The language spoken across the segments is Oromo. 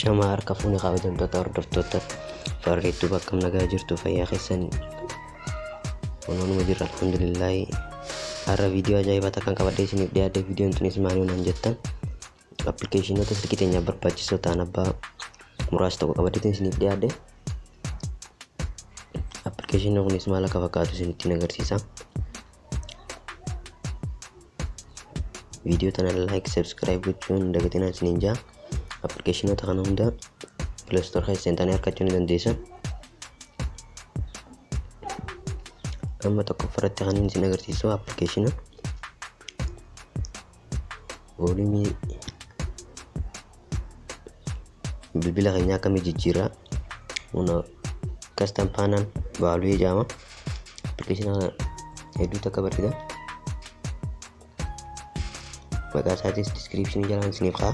Ashamaa harka fuune kabajamtoota hordoftoota farreettuu bakkam nagaa jirtu fayyaa keessan kunoonuma jirra alhamdulillaahi. Har'a viidiyoo ajaa'ibaa takkan qabadhee isiniif dhiyaadhe. Viidiyoon tunis maali naan jettan, appilikeeshinoota silkii teenyaaf barbaachisoo ta'an abbaa muraasa tokko qabadheetiin isiniif dhiyaadhe. Appilikeeshiniin kunis maal akka fakkaatu isinitti agarsiisa. Viidiyoo tana like, subscribe gochuun dagatinaa isiniin jaa. Appilikeeshinoota kana hunda Play Store keessa seentanii argachuu ni dandeessan. Amma tokkoffaratti kan inni isin agarsiisu appilikeeshina voolumii bilbila keenyaa akkamii jijjiirraa huna custom panel value jedhama. Appilikeeshina kana hedduu takka bareeda. Maqaa isaatis diskiriipshinii jalaan isiniif ka'a.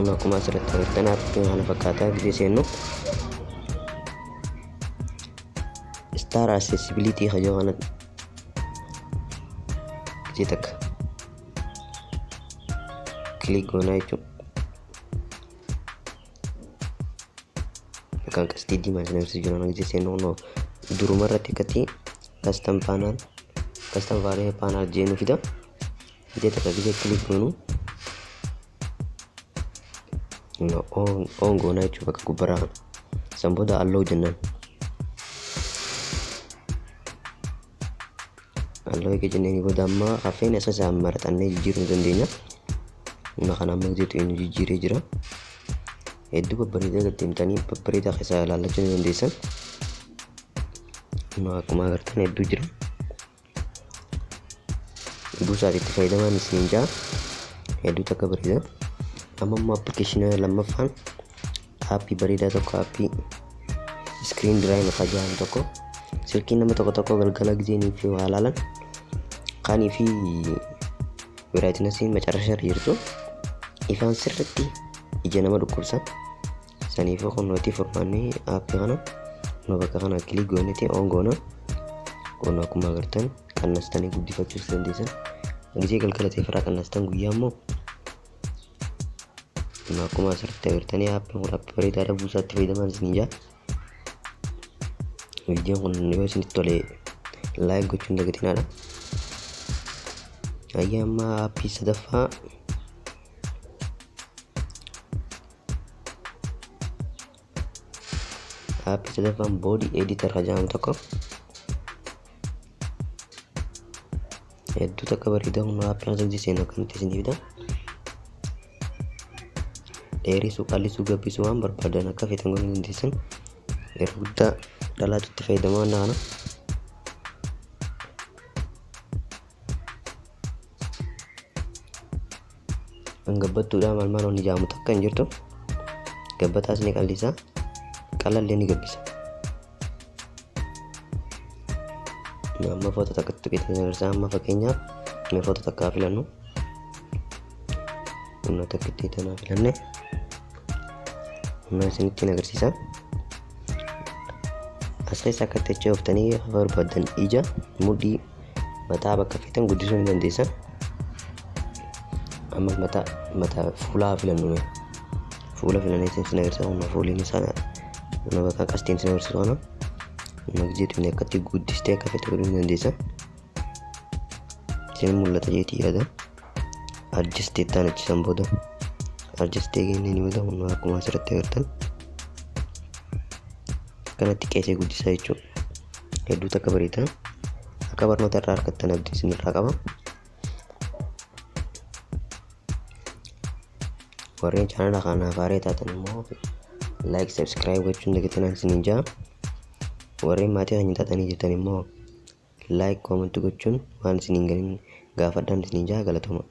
Amma akkuma asirratti agartan aappii kana fakkaataa gisee seennu star accessibility kajoo kana gisee takka click goonaa jechuudha. Kan qastii diimaa isin agarsiisu jiru kana gisee seennu kunoo duruma irratti akkatti custom panel, custom value panel jee nu fida. Gisee takka gisee click goonu on goonaa jechuudha bakka gubbaraa kana. San booda allow jennaan. Allow eega jenneen booda amma hafeen isa isaan maraxannee jijjiiruu ni dandeenya. Amma kana amma gisee xu'inu jijjiiree jira. Hedduu babbareedaa gad deemtanii babbareedaa keessaa ilaallachuu ni dandeessan. Amma akkuma agartan hedduu jira. Buusaati itti fayyadamaan isiniin jaa. Hedduu takka bareeda. Amma immoo appilikeeshina lammaffaan aappii bareedaa tokko, aappii iskiriin diraayim akka jedhamu tokko, silkiin nama tokko tokko galgala gizeenii fi waa laalan kaanii fi biraayitinasiin macarrasha irra jirtu ifaan sirritti ija nama dhukkubsa. Saniifuu kunnootii furmaanni aappii kana nu bakka kana kilik gooneeti oon goona. Kun akkuma agartan qannastanii guddifachuus dandeessan. Gizee galgala ta'e irraa qannastan, guyyaa immoo kun akkuma asirratti agartanii aappiin kun aappii bareedaadha, buusaatti fayyadamaan isin jaa. Viidiyoon kun yoo isinitti tole like gochuun dagatinaadha. Ayyaa amma aappii sadaffaa, aappii sadaffaan boodii editor kan jedhamu tokko hedduu takka bareeda. Kun aappii kana sadii seenu akkamitti isinii fida. Dheerisuu, qallisuu, gabbisuu, waan barbaadan akka feetan godhuu dandeessan. Yeroo guddaa dhalaatu itti fayyadama waan kana. Kan gabbattuudha maal maal wanni jedhamu takka hin jirtu. Gabbataas ni qallisa, qalallee ni gabbisa. Amma foto takka tuqeetiin agarsiisa. Amma fakkeenyaaf mee foto takkaa filannu. Humna takkittii tanaa filanne. Humna isinittiin agarsiisa. As keessa akka itti achi ooftanii barbaadan ija, mudhii, mataa bakka feetan guddisuu ni dandeessan. Amma mataa mataa fuulaa filannu mee. Fuula filannee isin agarsiisa. Humna fuuliin isaa humna bakka qastiin isin agarsiisu kana. Humna gizeetu inni akkatti guddistee akka feete godhuu ni dandeessa. Isin mul'ata jeetii yaada. Adjustee ta'an achisan booda. Adjustee kennee ni booda humna akkuma asirratti agartan. Kanatti qeesee guddisaa jechuudha. Hedduu takka bareeda. Akka barnoota irraa argattan abdii isin irraa qaba. Warreen chaanala kanaaf haaraa taatan immoo like, subscribe gochuun dagatinaan isiniin jaa. Warreen maatii keenya taatanii jirtan immoo like, comment gochuun waan isiniin galin gaafadhaan isiniin jaa. Galatooma.